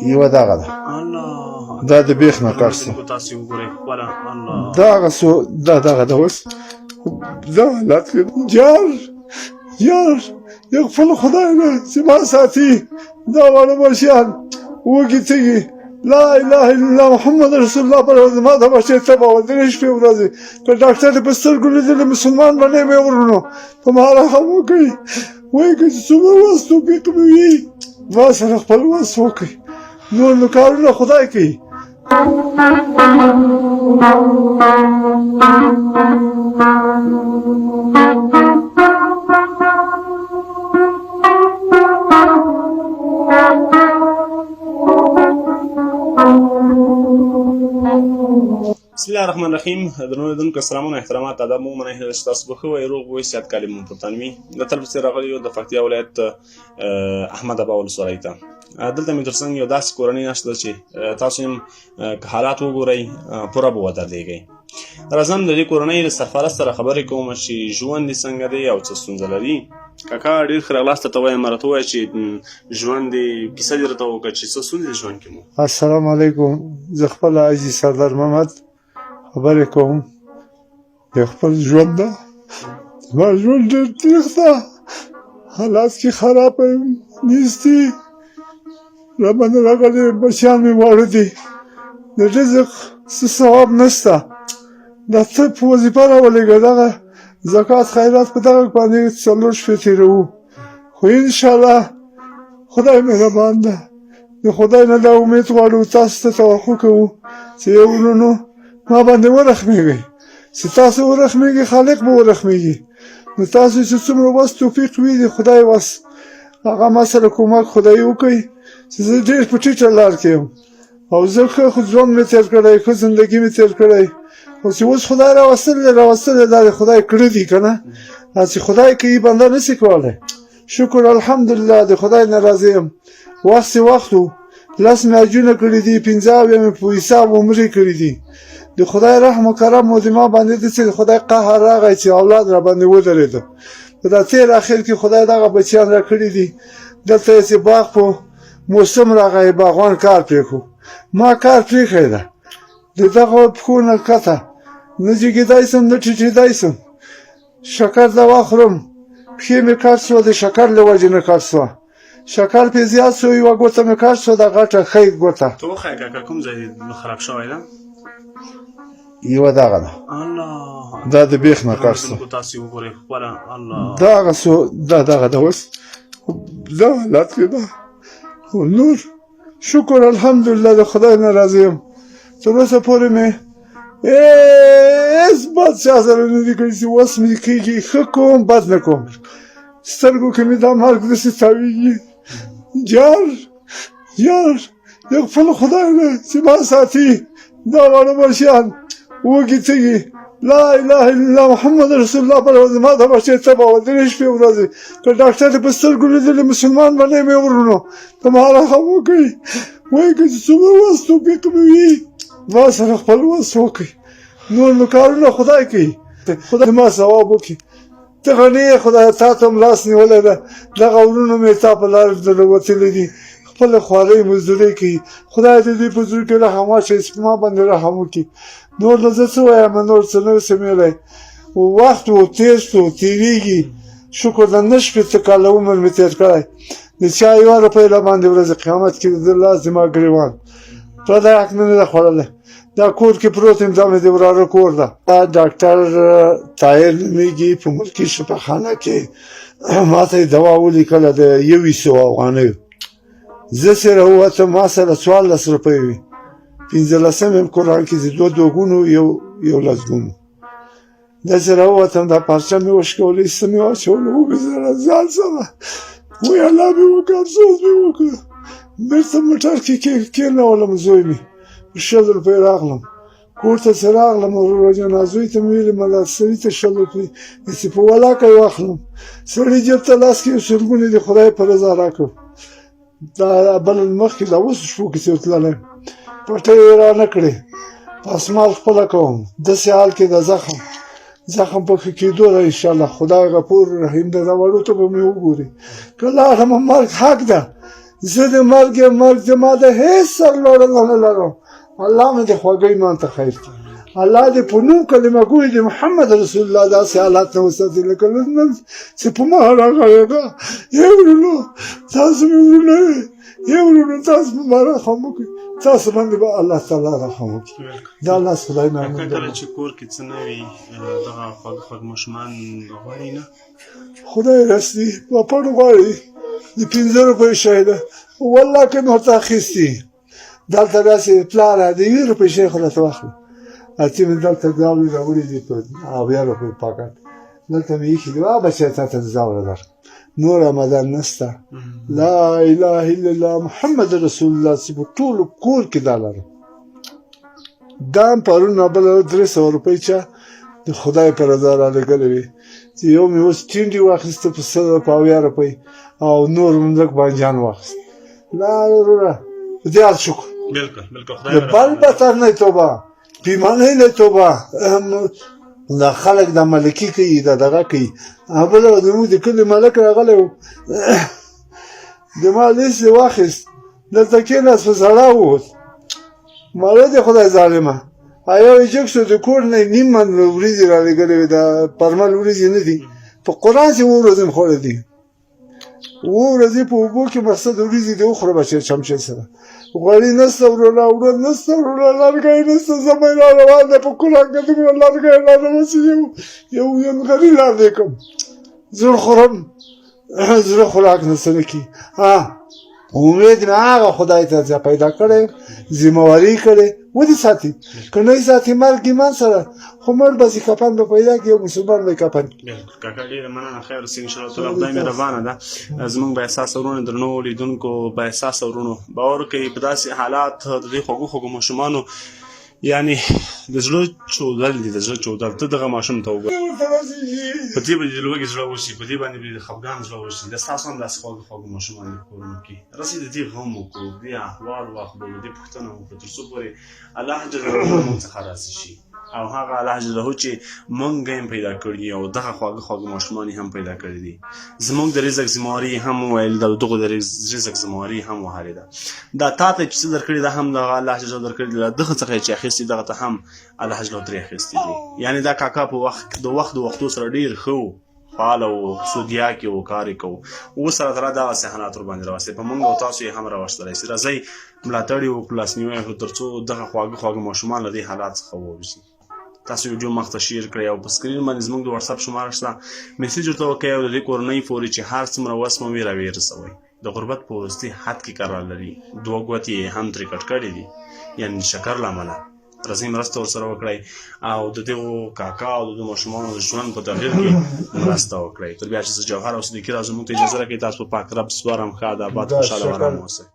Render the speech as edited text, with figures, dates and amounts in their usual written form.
یوه دغه ده. الله. دا د بیخ نه کار سو. تاسو وګورئ خپله. الله. دا هغه سو، دا دغه ده. اوس دا حالت کې جار یار یو خپل خدای نه چې ما ساتي، دا واړه بچیان وږي تږي. لا اله الا الله محمد رسول الله. پر زما د بچی تبه وه درې شپې ورځې، که ډاکټر په سترګو لیدلی مسلمان به نه مې ورونو په ما رحم وکړي. وایي که چې څومره وس توفیق مې وي، ما سره خپل وس وکړي، نور نو کارونه خدای کوي. بسم الله الرحمن الرحیم. درنو لیدونکو، سلامونه، احترامات، آداب مو منه. هیله چې تاسو به ښه وئ، روغ وئ، صحت کالي مو پر تن وي. د تل په څېر راغلي یو د پکتیا ولایت احمد ابا ولسوالۍ ته. دلته مې ترڅنګ یو داسې کورنۍ ناسته ده چې تاسو هم که حالات وګورئ پوره به ودردېږئ. راځم د دې کورنۍ له سرپرست سره خبرې کوم چې ژوند یې څنګه دی او څه ستونزه لري. کاکا، ډېر ښه راغلاست درته وایم. راته ووایه چې ژوند دې، کیسه دې راته وکړه چې څه ستونزې ژوند کې مو. السلام علیکم. زه خپل حاجي سردار محمد خبرې کوم د خپل ژوند ده. زما ژوند ډېر تریخ ده، حالات کې خراب یم، نیستي را باندې راغلي، بچیان مې واړه دي، د رزق څه ثواب نشته. دا ته په وظیفه راولېږه، دغه زکات خیرات په دغه باندې څلور شپې تېروو، خو انشاءالله خدای مهربان ده. د خدای نه دا امید غواړو، تاسو ته توقع کوو چې یو ورونو ما باندې ورحمېږئ. چې تاسو ورحمېږئ، خالق به ورحمېږي. نو تاسو چې څومره وس توفیق وي، د خدای وس هغه ما سره کومک خدای وکړي چې زه ډېر په ټیټه لار کې یم او زه ښه خو ژوند مې تېر کړی، ښه زندګي مې تېر کړی، خو چې اوس خدای راوستلی راوستلی، دا د خدای کړه دي که نه، چې خدای کوي بنده نه سي کولی. شکر الحمدلله د خدای نه راضي یم. وخت چې وخت و، 10 مې حجونه کړي دي، 75 مې په حساب عمرې کړي دي. د خدای رحم و کرم و د ما باندې داسې د خدای قهر راغی چې اولاد را باندې ودرېده. په دا تېر اخر کې خدای دغه بچیان را کړي دي. دلته یې چې باغ په موسم راغی، باغوان کار پرېښو، ما کار پرېښی ده. د دغه پښو نه کښته نه جګېدای سم، نه ټیټېدای سم. شکر دوا خورم، پښې مې کټ سوه، د شکر له وجې نه کټ سوه، شکر پې زیات سو، یوه ګوته مې کټ سوه، دا غټه ښۍ ګوته. ته وښایه کاکا، کوم ځای دې خراب شوی ده؟ یوه دغه ده. الله. دا د بیخ نه کټ سو. تاسو وګورئ خپله. الله. دا هغه سو، دا دغه ده. اوس دا حالت کې ده، خو نور شکر الحمدلله د خدای نه راضي یم. تر اوسه پورې مې هېڅ بد چا سره نه دي کړي. چې وس مې کېږي ښه کوم، بد نه کوم. سترګو کې مې دا مرګ داسې تاویږي. جار یار د خپل خدای نه چې ما ساتي، دا واړه بچیان وږي تږي. لا اله الا الله محمد رسول الله. پر زما د بچی تبه وه درې شپې ورځې، که ډاکټر په سترګو لیدلی مسلمان به نه مې ورونو په ما رحم وکړي. وایي که چې څومره وس توفیق مې وي، ما سره خپل وس وکړي، نور نو کارونه خدای کوي. خدای ما ثواب وکړي. ته غني یې، خدای تا ته هم لاس نیولی ده. دغه ورونو مې تا په لار وتلي دي، خپله خوارۍ مزدورۍ کوي. خدای دې دوی په زړه کې رحم واچوي چې په ما باندې رحم وکړي. نور نو زه څه وایم، نور څه نه شم ویلی. وخت و تېر شو، تېرېږي. شکر ده 69 کاله عمر مې تېر کړی. د چا یوه روپۍ را باندې ورځ قیامت کې د لاس زما ګریوان پردی حق مې نه ده خوړلی. دا کور کې پروت یم، دا مې د وراره کور ده. دا ډاکټر طاهر نومېږي، په ملکي شفاخانه کې ما ته یې دوا ولیکله د 21 افغانیو. زه چې راووتم ما سره 14 روپۍ وې، پنځلسم یم قرآن کې چې دوه دوګونو یو یو لسګونو. داسې راووتم، دا پارچه مې وشکولې، څه مې واچولو، ومې زړه ځان سره وی الله مې وکړ، افسوس مې وکړ. بېرته موټر کې کېنولم، زوی مې په 20 روپۍ راغلم کور ته. چې راغلم وروره جانه، زوی ته مې ویلې مله سړي ته 20 روپۍ چې په ولاکه یې واخلم. سړي جېب ته لاس کې یو سلګونی د خدای په رضا راکړ. دا بل مخکې دا اوس شپو کې چې تللی، پټۍ یې را نه کړې، پاسمال خپله کوم. داسې حال کې د زخم په ښه کېدو ده انشاءالله. خدای غفور رحیم ده، دا وړو ته به مې وګوري. که لاړم مرګ حق ده. زه د مرګ یم، مرګ زما د هېڅ سرلوړنه نه لرم. الله مې د خوږه ایمان ته خیر کړي. الله دې په نوم کلمه ګوی د محمد رسول الله داسې حالات نه وساتي لکه نن چې په ما راغلی ده. یې ورونو، تاسو مې ورونه یې، یې ورونو، تاسو په ما رحم وکړئ، تاسو باندې به الله تعالی رحم وکړي. دا الله خدای نه کله کله چې کور کې څه نه وي، دغه خواږه خواږه ماشومان غواړي نه؟ خدای رسي پاپړ غواړي، د 5 روپۍ شی ده، والله که مې ورته اخیستي. دلته داسې پلاره د یوې روپۍ شی خو راته واخله، چې مې دلته ځاوړي راوړي دي په 70 روپۍ پاکټ، دلته مې ایښي دي، وا بچیه تا ته ځاوړه درکړم، نور آمدن نسته. لا اله الا الله محمد رسول الله چې په ټولو کور کې دا لرم. دا هم پرون بله 300 روپۍ چا د خدای په رضا رالېږلې وې، چې یو مې اوس ټینډې واخیسته په سل په 70 روپۍ، او نور مې لږ بانجان واخیست. لا وروره په دې حال شکر. بالکل بالکل، خدای د بل بتر نه توبه، پیمانۍ نه توبه. دا خلک دا ملکي کوي، دا دغه کوي. بله ورځ زموږ د کلي ملک راغلی و، د ما لیست یې واخیست، دلته کېناست، په سړا ووت. ماله دې خدای ظالمه، یو یې جګ شو، د کور نه یې نیم من وریجې رالېږلې وې، دا پرمل وریجې نه دي، په قرآن چې 7 ورځې مې خوړلې دي، 7 ورځې په اوبو کې مقصد وریجې دې وخوره بچی چمچې سره. غوړي نسته وروره، اوړه نسته وروره، لرګی نسته، زمی را روان دی په قرآن که دومره لرګی را روان چې یو ینغري لاندې کړم، زړه خورم، زړه خوراک نه څه نه کړي. امید مې هغه خدای ته چې پیدا کړی، ذمهواري کړې، ودې ساتي، که نه یې ساتي مرګ ایمان سره، خو مړ به سي، کفن به پیدا کړي، یو مسلمان به یې کفن کړي. بالکل کاکا، ډېره مننه، خیر اوسې انشاءالله تعالی. خدای مهربانه ده. زموږ با احساسه وروڼه، درنو لیدونکو با احساسه وروڼو، باور وکړئ په داسې حالات د دې خوږو خوږو ماشومانو یعنی د زړه چودل دي، د زړه چودل. ته دغه ماشوم ته وګوره، په دې باندې د لوږې زړه وشي، په دې باندې به د خفګان زړه وشي. د ستاسو هم داسې خواږه خواږه ماشومان دي په کورونو کې. رسي د دې غم وکړو، د دې احوال واخلو، د دې پوښتنه وکړو، تر څو پورې الله جل جلاله موږ څخه راضي شي، او هغه الله جل جلاله چې مونږ یې پیدا کړي او دغه خواږه خواږه ماشومان یې هم پیدا کړي دي. زموږ د رزق ذمهواري هم وویل، د دغو د رزق ذمهواري هم وهلې ده. دا تا ته چې څه درکړي دا هم دغه الله جل جلاله درکړي دي، دغه څخه یې چې اخیستي دغه ته هم الله جل جلاله ترې اخیستي دي. یعنې دا کاکا په وخت د وخت د وختو سره ډېر ښه و، فعال و، سودیا کې و، کار یې کوو. اوس الله تعالی دغسې حالات ورباندې راوستي، په موږ او تاسو یې هم راوستلی شي. راځئ ملاتړ یې وکړو، لاسنیوی یې وکړو، تر څو دغه خواږه خواږه ماشومان له دې حالات څخه ووځي. تاسو ویډیو مخته شیر کړئ او په سکرین باندې زموږ د واتساپ شماره شته، میسج ورته وکړئ او د دې کورنۍ پورې چې هر څومره وس مو وي راویې رسوئ. د غربت په وروستي حد کې قرار لري، 2 ګوتې یې هم ترې کټ کړې دي، یعنې د شکر له امله. راځئ مرسته ورسره وکړئ او د دغو کاکا او د دغو ماشومانو د ژوند په تغییر کې مرسته وکړئ. تر بیا چې زه جوهر او صدیقي راځو، موږ ته اجازه راکړئ. تاسو په پاک رب سپارم. ښاد، آباد، خوشحاله او ارام اوسئ.